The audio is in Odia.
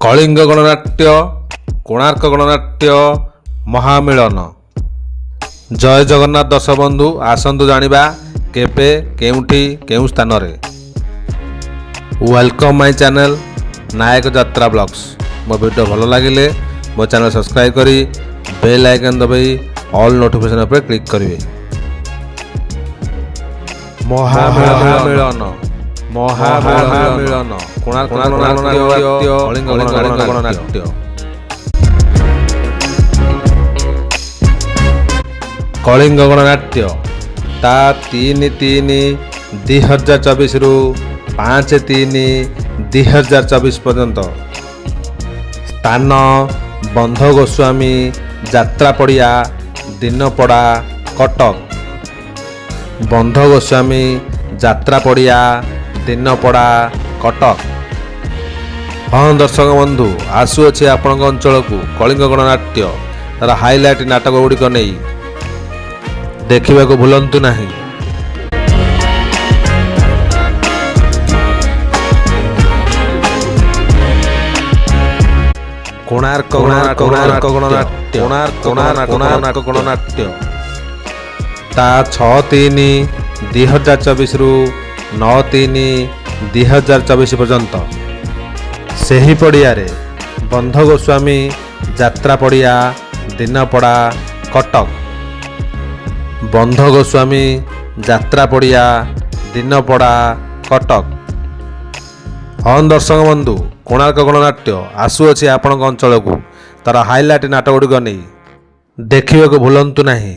କଳିଙ୍ଗ ଗଣନାଟ୍ୟ, କୋଣାର୍କ ଗଣନାଟ୍ୟ ମହାମିଳନ। ଜୟ ଜଗନ୍ନାଥ ଦର୍ଶକ ବନ୍ଧୁ, ଆସନ୍ତୁ ଜାଣିବା କେବେ, କେଉଁଠି, କେଉଁ ସ୍ଥାନରେ। Welcome my channel Nayak ଯାତ୍ରା ବ୍ଲଗ୍ସ। ମୋ ଭିଡ଼ିଓ ଭଲ ଲାଗିଲେ ମୋ ଚ୍ୟାନେଲ୍ ସବସ୍କ୍ରାଇବ୍ କରି ବେଲ୍ ଆଇକନ୍ ଦବାଇ ଅଲ୍ ନୋଟିଫିକେସନ୍ ଉପରେ କ୍ଲିକ୍ କରିବେ। ମହାମିଳନ, ମହାମିଳନ, କୋଣାର୍କ ଗଣନାଟ୍ୟ, କଳିଙ୍ଗ ଗଣନାଟ୍ୟ। କଳିଙ୍ଗ ଗଣନାଟ୍ୟ ତା 3/3/2024ରୁ 5/3/2024 ପର୍ଯ୍ୟନ୍ତ। ସ୍ଥାନ ବନ୍ଧ ଗୋସ୍ୱାମୀ ଯାତ୍ରା ପଡ଼ିଆ, ଦିନପଡ଼ା, କଟକ। ବନ୍ଧ ଗୋସ୍ୱାମୀ ଯାତ୍ରା ପଡ଼ିଆ, ଦିନପଡ଼ା, କଟକ। ହଁ ଦର୍ଶକ ବନ୍ଧୁ, ଆସୁଅଛି ଆପଣଙ୍କ ଅଞ୍ଚଳକୁ କଳିଙ୍ଗ ଗଣନାଟ୍ୟ ତାର ହାଇଲାଇଟ୍ ନାଟକ ଗୁଡ଼ିକ ନେଇ। ଦେଖିବାକୁ ଭୁଲନ୍ତୁ ନାହିଁ। କୋଣାର୍କ, କୋଣାର୍କ, କୋଣାର୍କ ଗଣନାଟ୍ୟ, କୋଣାର୍କ, କୋଣାର୍କ, କୋଣାର୍କ ଗଣନାଟ୍ୟ ତା 6/3/2024ରୁ 9/3/2024 ପର୍ଯ୍ୟନ୍ତ ସେହି ପଡ଼ିଆରେ, ବନ୍ଧ ଗୋସ୍ୱାମୀ ଯାତ୍ରା ପଡ଼ିଆ, ଦିନପଡ଼ା, କଟକ। ବନ୍ଧ ଗୋସ୍ୱାମୀ ଯାତ୍ରା ପଡ଼ିଆ, ଦିନପଡ଼ା, କଟକ। ହଁ ଦର୍ଶକ ବନ୍ଧୁ, କୋଣାର୍କ ଗଣନାଟ୍ୟ ଆସୁଅଛି ଆପଣଙ୍କ ଅଞ୍ଚଳକୁ ତାର ହାଇଲାଇଟ୍ ନାଟକ ଗୁଡ଼ିକ ନେଇ। ଦେଖିବାକୁ ଭୁଲନ୍ତୁ ନାହିଁ।